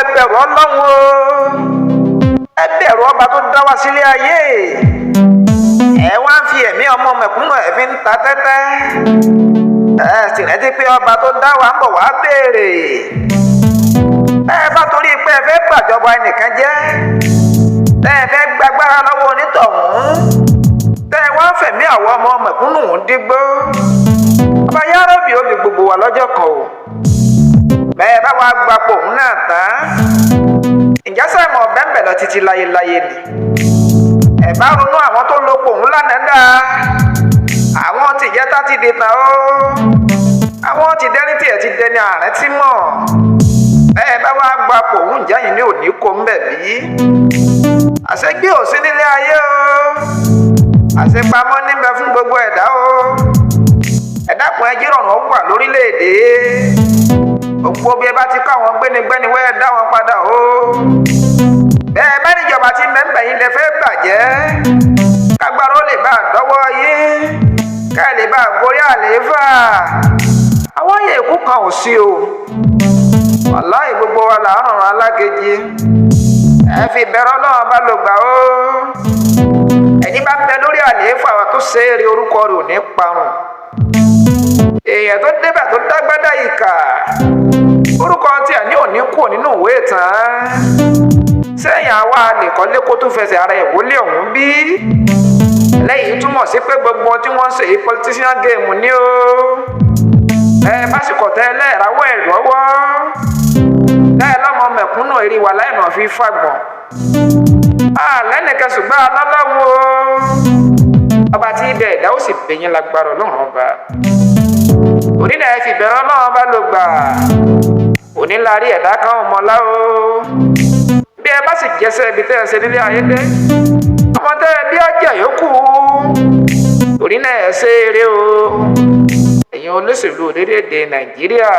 Ẹ bẹ̀rù Ọlọ́run o, ẹ bẹ̀rù ọba tó dá wa sílé ayé. Ẹ wá ń fi ẹ̀mí ọmọ mẹ̀kúnnù ẹ fi ń ta tẹ́tẹ́. Ẹ sì rántí pé ọba tó dá wa ń bọ̀ wá béèrè. Ẹ bá torí pé ẹ fẹ́ gbàjọba ẹnìkan jẹ́, tẹ́ ẹ fẹ́ gbàgbára lọ́wọ́ onítọ̀hún, tẹ́ ẹ wá ń fẹ̀mí àwọn ọmọ mẹ̀kúnnù ń dígbó, ọba yárọ̀bì ó bi gbogbo wa lọ́jọ́ kan o. Bẹ́ẹ̀ bá wa gbapò òun náà tán, ǹjẹ́ sẹ́mọ̀ bẹ́ẹ̀ lọ títí láyéláyé ni? Ẹ bá ronú àwọn tó lopò òun lánàá dáa. Àwọn tìjẹ́ta ti di tàn ó, àwọn ti dẹ́ni tiẹ̀ ti dẹni ààrẹ tí mọ̀. Bẹ́ẹ̀ bá wá gbapò òun, ǹjẹ́ yìí ní òní kó ń bẹ̀ bí? Àṣegbé ò sí nílé ayé o, àṣepamọ́ níbẹ̀ fún gbogbo ẹ̀dá o. Ẹ dákun, ẹ jíròrò wà lórílẹ̀‐èdè. Gbogbo bí ẹ bá ti kọ́ àwọn gbénigbéni wẹ́ẹ́, dá wọn padà o. Bẹ́ẹ̀ bá níjọba tí mẹ́ńbẹ̀ yín lè fẹ́ bàjẹ́, kágbára ó lè bá a dọ́wọ́ yín, ká lè bá a gorí àlééfà. Àwọn yẹn èkú kan ò sí o. Wàláì, gbogbo wa là ń rọrùn alákejì. Ẹ fi ìbẹ̀rù Ọlọ́run bá lò gbà o. Ẹni bá ń bẹ lórí àlééfà wa tó ṣe é rí, orúkọ rẹ̀ ò ní parun. Èèyàn tó débẹ̀ tó dágbádá ìkà, orúkọ tí ẹ̀ ní òní kúrò nínú ìwé ìtàn. Sẹ́yìn àwa lè kọ́lé kó tún fẹsẹ̀ ara ẹ̀ wọlé ọ̀hún bí? Lẹ́yìn túmọ̀ sí pé gbogbo ohun tí wọ́n ń ṣe yìí, politician game ni o. Ẹ básìkò tẹ́ ẹ lẹ́ẹ̀ráwọ́ ẹ̀ lọ́wọ́, tẹ́ ẹ lọ́mọ mẹ̀kúnnù eré wa láìnà fi fàgbọ̀n alẹ́ nìkan, ṣùgbọ́n alọ́lọ́run o, ọba tí ibẹ̀ ẹ̀dá ó sì bẹ̀yìn lágbára Ọlọ́run ọba. Onílẹ̀ ẹ fi bẹ̀rẹ̀ Ọlọ́run ọba ló gbà onílárí ẹ̀dá kan ọmọlá o. Bí ẹ bá sì jẹ́sẹ̀ ibi tẹ́ ẹ ṣe nílé ayé dé, ọmọ tẹ́ ẹ bí ọjà yòókù. Torí náà, ẹ ṣe eré o, ẹ̀yin olóṣèlú orílẹ̀-èdè Nàìjíríà.